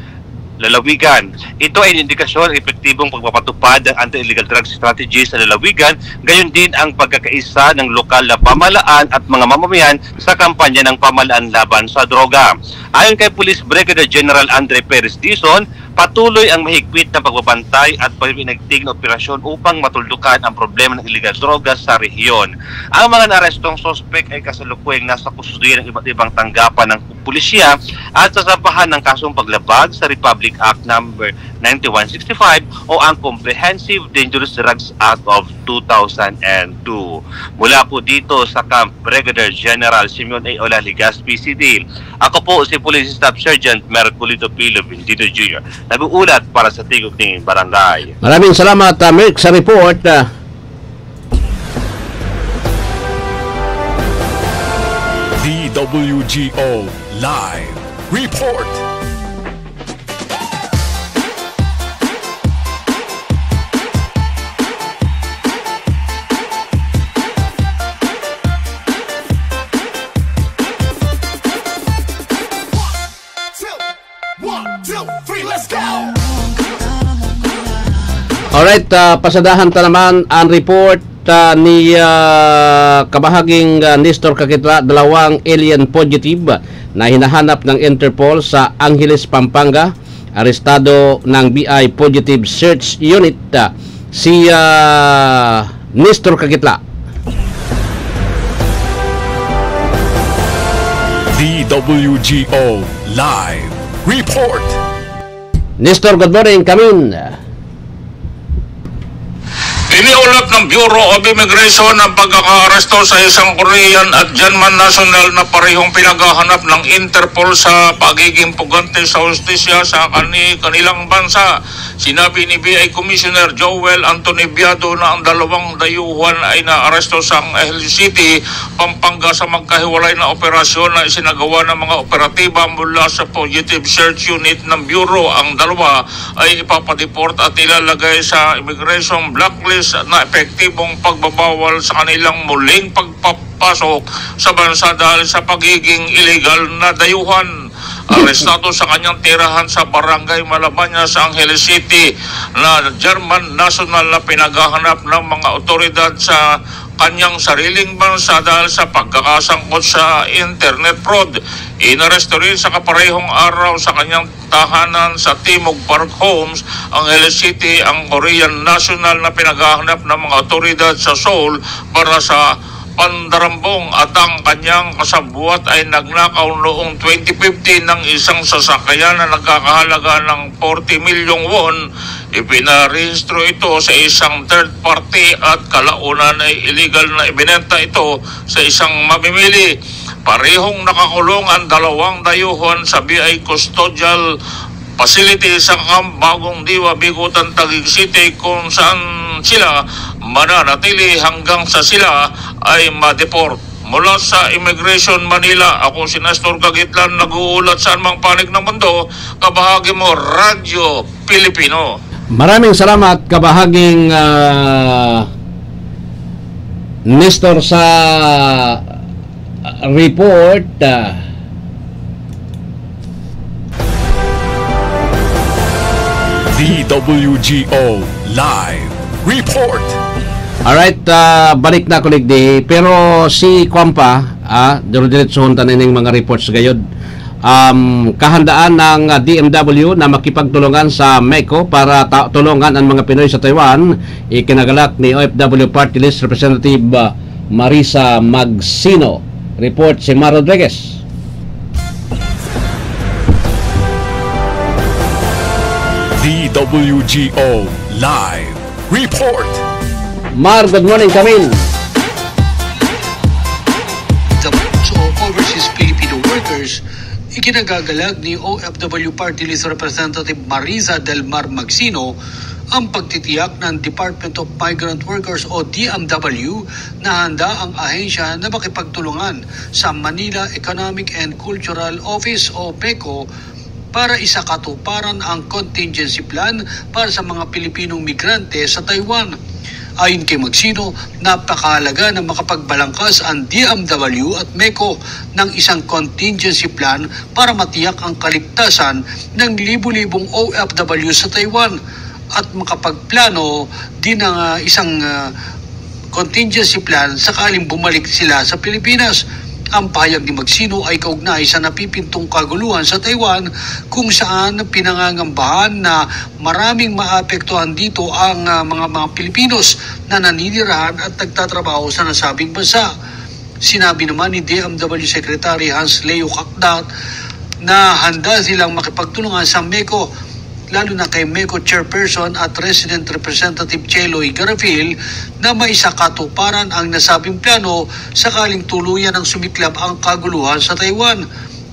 lalawigan. Ito ay indikasyon ng epektibong pagpapatupad ng anti-illegal drugs strategy sa lalawigan, gayon din ang pagkakaisa ng lokal na pamahalaan at mga mamamayan sa kampanya ng pamahalaan laban sa droga. Ayon kay Police Brigadier General Andre Perez Dizon, patuloy ang mahigpit na pagbabantay at pagpinagtig na operasyon upang matuldukan ang problema ng illegal droga sa rehiyon. Ang mga naarestong suspek ay kasalukuyang nasa kustodiya ng iba't ibang tanggapan ng pulisya at sasampahan ng kasong paglabag sa Republic Act Number ninety-one sixty-five o ang Comprehensive Dangerous Drugs Act of two thousand and two. Mula po dito sa Camp Brigadier General Simeon A. Ola, Legazpi City, ako po si Police Staff Sergeant Merculito P. Lubentino Junior, nag-uulat para sa Tingog ning Barangay. Maraming salamat, ah, Merx, sa report. Ah, D W G O Live Report. One, two, three, let's go! Alright, ah, pasadahan ta naman ang report, ah, ni, ah, kabahaging, ah, Nestor Kakitla, dalawang alien fugitive na hinahanap ng Interpol sa Angeles, Pampanga. Arestado ng B I Fugitive Search Unit, ah, si, ah, Nestor Kakitla. D W G O Live Report. Nestor, good morning, Kamin. Iniulat ng Bureau of Immigration ang pagkakaaresto sa isang Korean at German national na parehong pinaghahanap ng Interpol sa pagiging pugante sa hustisya sa kani-, kanilang bansa. Sinabi ni B I Commissioner Joel Anthony Biado na ang dalawang dayuhan ay naaresto sa Angeles City, Pampanga, sa magkahiwalay na operasyon na isinagawa ng mga operatiba mula sa Fugitive Search Unit ng Bureau. Ang dalawa ay ipapadeport at ilalagay sa immigration blacklist na epektibong pagbabawal sa kanilang muling pagpapasok sa bansa dahil sa pagiging iligal na dayuhan. Arestado sa kanyang tirahan sa Barangay Malabanya sa Angeles City na German national na pinaghahanap ng mga otoridad sa kanyang sariling bansa dahil sa pagkakasangkot sa internet fraud. Inaresto rin sa kaparehong araw sa kanyang tahanan sa Timog Park Homes, Angeles City, ang Korean national na pinaghahanap ng mga otoridad sa Seoul para sa pandarambong, at ang kanyang kasabwat ay nagnakaw noong twenty fifteen ng isang sasakyan na nagkakahalaga ng forty milyong won. Ipinarehistro ito sa isang third party at kalaunan ay iligal na ibinenta ito sa isang mamimili. Parehong nakakulong ang dalawang dayuhan sa B I Custodial Facility sa Camp Bagong Diwa, Bicutan, Taguig City, kung saan sila mananatili hanggang sa sila ay ma-deport. Mula sa Immigration Manila, ako si Nestor Gagitlan, nag-uulat sa anumang panig ng mundo, kabahagi mo, Radyo Pilipino. Maraming salamat, kabahaging, ah, Nestor, sa, ah, report. Ah, D W G O Live Report. Alright, ah, balik na ako digdi. Pero si Kwampa, ah, dire-diretsohon ta nining mga reports gayod. Um, kahandaan ng, ah, D M W na makipagtulungan sa MECO para ta-, tulungan ang mga Pinoy sa Taiwan, ikinagalak ni O F W Party List Representative, ah, Marisa Magsino. Report si Mar Rodriguez. D W G O Live Report. Mar, good morning, Camille. Sa overseas Filipino workers, ikinagagalag ni O F W Party List Representative Marisa Del Mar Magsino ang pagtitiyak ng Department of Migrant Workers o D M W na handa ang ahensya na makipagtulungan sa Manila Economic and Cultural Office o MECO para isakatuparan ang contingency plan para sa mga Pilipinong migrante sa Taiwan. Ayon kay Magsino, napakahalaga na makapagbalangkas ang D M W at MECO ng isang contingency plan para matiyak ang kaligtasan ng libu-libong O F W sa Taiwan at makapagplano din ng, ah, isang, ah, contingency plan sakaling bumalik sila sa Pilipinas. Ang pahayag ni Magsino ay kaugnay sa napipintong kaguluhan sa Taiwan, kung saan pinangangambahan na maraming maapektuhan dito ang, ah, mga, mga Pilipinos na naninirahan at nagtatrabaho sa nasabing bansa. Sinabi naman ni D M W Secretary Hans Leo Cacdat na handa silang makipagtulungan sa MECO, lalo na kay MECO Chairperson at Resident Representative Cheloy Garafil, na maisakatuparan ang nasabing plano sakaling tuluyan ang sumiklab ang kaguluhan sa Taiwan.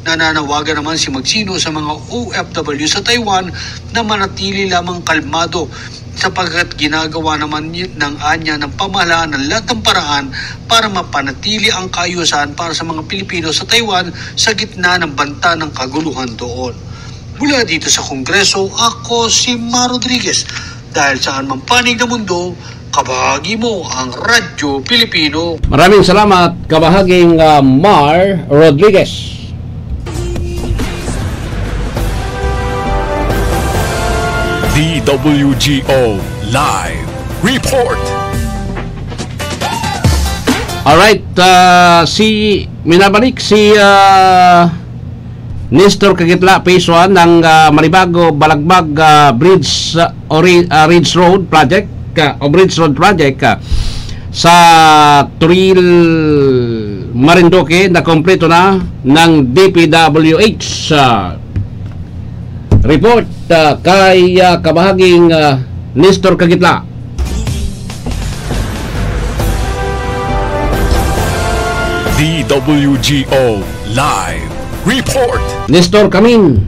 Nananawagan naman si Magsino sa mga O F W sa Taiwan na manatili lamang kalmado, sapagkat ginagawa naman ni-, ng anya ng pamahalaan ang lahat ng paraan para mapanatili ang kaayusan para sa mga Pilipino sa Taiwan sa gitna ng banta ng kaguluhan doon. Mula dito sa Kongreso, ako si Mar Rodriguez. Dahil saan mang panig ng mundo, kabahagi mo ang Radyo Pilipino. Maraming salamat, kabahaging, ah, Mar Rodriguez. D W G O Live Report. Alright, ah, si, minabalik si, ah, Nestor Kagitla, Phase one ng, ah, Malibago, Balagbag, ah, Bridge, ah, ori-, ah, Ridge Road Project, ah, o Bridge Road Project, ah, sa Toril, Marinduque, na kompleto na ng D P W H, ah, report, ah, kay, ah, kabahaging, ah, Nestor Kagitla. D W G O Live Report. Nestor Kamin.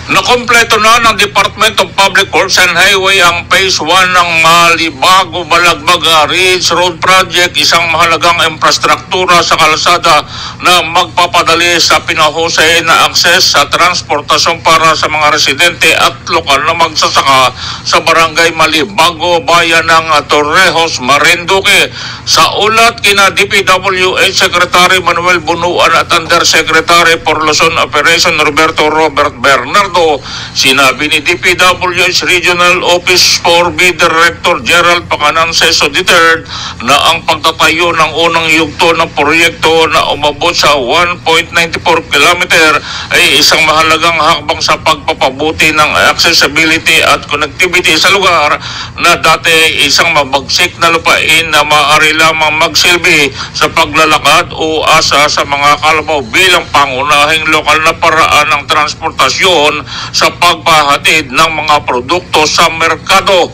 Nakompleto na ng Department of Public Works and Highway ang Phase one ng Malibago-Balagbag Ridge Road Project, isang mahalagang infrastruktura sa kalsada na magpapadali sa pinahusay na akses sa transportasyon para sa mga residente at lokal na magsasaka sa Barangay Malibago, Bayan ng Torrejos, Marinduque. Sa ulat kina D P W H Secretary Manuel Bunuan at Undersecretary for Luzon Operation Roberto Robert Bernardo, sinabi ni D P W H Regional Office four B Director General Panganan Seso the third na ang pagtatayo ng unang yugto ng proyekto na umabot sa one point nine four kilometer ay isang mahalagang hakbang sa pagpapabuti ng accessibility at connectivity sa lugar na dati ay isang mabagsik na lupain na maaari lamang magsilbi sa paglalakad o asa sa mga kalabaw bilang pangunahing lokal na paraan ng transportasyon sa pagpahatid ng mga produkto sa merkado.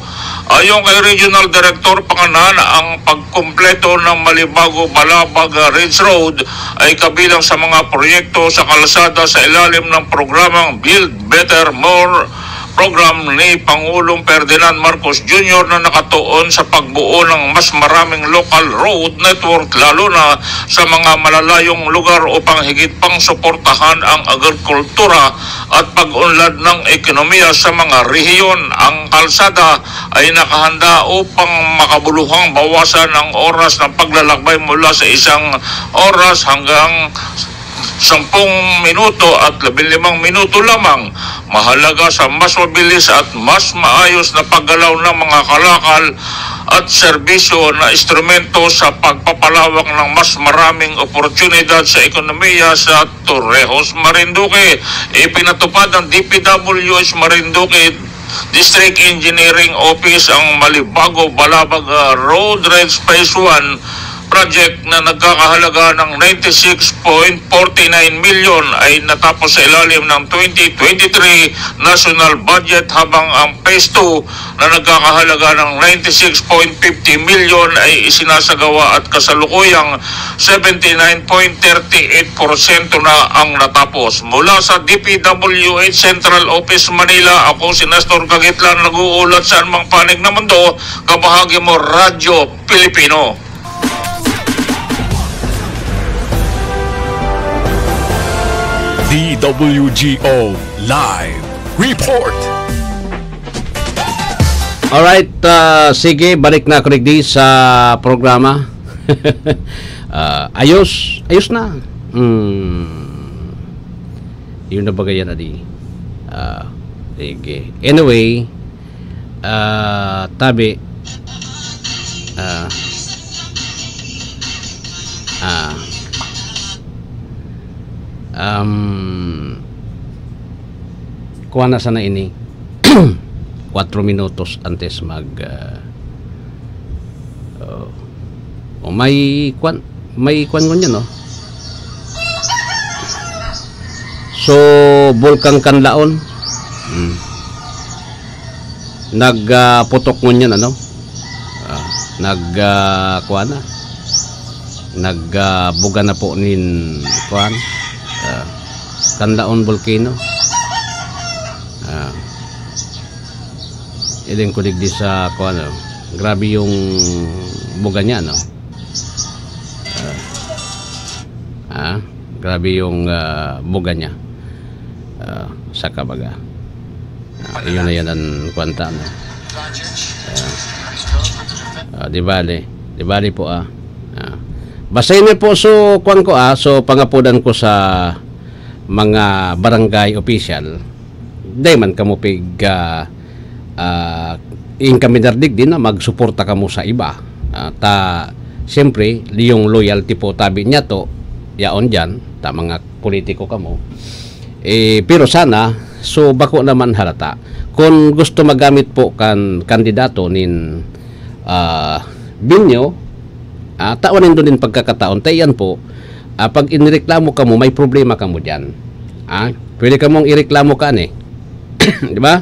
Ayon kay Regional Director Panganan, ang pagkumpleto ng Malibago-Balabag Ridge Road ay kabilang sa mga proyekto sa kalsada sa ilalim ng programang Build Better, More program ni Pangulong Ferdinand Marcos Junior na nakatuon sa pagbuo ng mas maraming local road network, lalo na sa mga malalayong lugar, upang higit pang suportahan ang agrikultura at pag-unlad ng ekonomiya sa mga rehiyon. Ang kalsada ay nakahanda upang makabuluhang bawasan ang oras ng paglalakbay mula sa isang oras hanggang sampung minuto at labinlimang minuto lamang. Mahalaga sa mas mabilis at mas maayos na paggalaw ng mga kalakal at serbisyo na instrumento sa pagpapalawak ng mas maraming oportunidad sa ekonomiya sa Torrejos, Marinduque. Ipinatupad ng D P W H Marinduque District Engineering Office ang Malibago-Balabaga Road Dredge Phase one project na nagkakahalaga ng ninety-six point forty-nine million ay natapos sa ilalim ng twenty twenty-three National Budget, habang ang Phase two na nagkakahalaga ng ninety-six point fifty million ay isinasagawa at kasalukuyang seventy-nine point thirty-eight porsyento na ang natapos. Mula sa D P W H Central Office, Manila, ako si Nestor Kagitlan, nag-uulat sa anumang panig na mundo, kabahagi mo, Radyo Pilipino. D W G O Live Report. Alright, ah, sige, balik na ako digdi sa programa. Ah, ayos, ayos na. Hmm. Yun na ba yan, adi? Ah, sige. Anyway, ah, tabi. Ah. Ah. Um, kuha na sana ini. Kwatro minutos antes mag, ah, oh. Oh, may kwan, may kwan ngunyan, no? So, Bulkang Kanlaon. Hmm. Nag, ah, putok ngunyan, ano? Ah, nag, ah, kuwan na. Nag, ah, buga na po nin, kuwan. Ah, Kanlaon Volcano. Ah. Iling ko digdi sa, kuwan, oh. Grabe yung buga niya, no? Ah. Ah, grabe yung, ah, buga niya. Ah, saka baga. Ah, iyon na yan ang kwanta, no? Ah, ah, di bali. Di bali po, ah. Ah. Basahin niyo po, so, kwan ko, ah. So, pangapudan ko sa mga barangay official. Di man kamo pig, ah, ah, in kami dardig din na magsuporta kamo sa iba. Ah, ta, siyempre, yung loyalty po tabi niya to, yaon dyan, ta mga politiko kamo. Eh, pero sana, so bako naman halata. Kung gusto magamit po kan kandidato nin, ah, Binyo, ah, tawan nindo nin pagkakataon, ta iyan po, ah, pag inireklamo kamo, may problema kamo dyan. Ah, pwede kamong ireklamo kan eh. Di ba?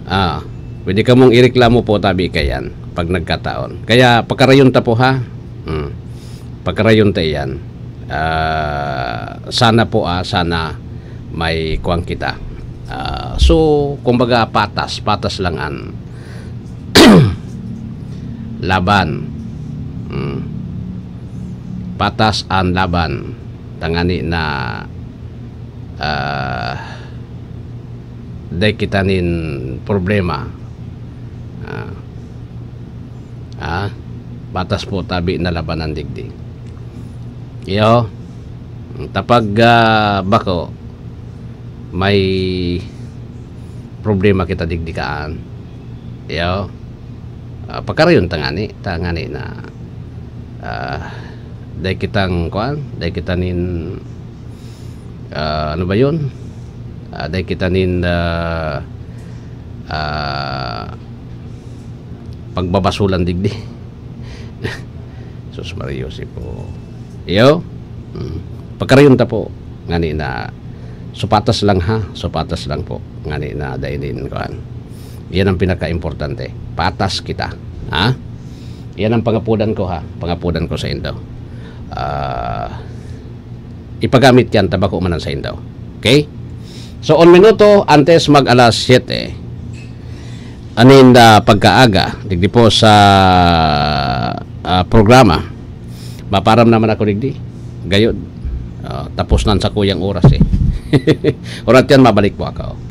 Ah, pwede kamong ireklamo po tabi kayan pag nagkataon. Kaya pakarayon ta po ha. Hmm. Pakarayon ta iyan. Ah, sana po, ah, sana may kuwang kita. Ah, so, kumbaga patas, patas lang an laban. Hmm. Patas an laban. Tangani na, ah, dai kita nin problema. Ah, ah, patas po tabi na labanan digdi. Iyo, ta pag, ah, bako, may problema kita digdi kaan. Iyo, ah, pakarayon ta ngani, ta ngani na, ah, dai kitang, kuan, dai kita nin, ah, ano ba yun? Ah, dai kita nin, ah, ah, pagbabasulan digdi. Sus Maria Jose po. Iyo? Hmm. Pakarayon ta po. Ngani na, supatas lang ha. Supatas lang po. Ngani na, dai nin, kuan. Yan ang pinaka-importante. Patas kita. Ha? Yan ang pangapudan ko ha. Pangapudan ko sa indo. Ah, ipagamit yan, ta bako man an sa indo. Okay? So, un minuto antes mag alas siyete. aninda pagkaaga digdi po sa ah, programa. Maparam naman ako digdi. Gayod. Ah, tapos na sa kuyang oras eh. Oras yan, mabalik po ako.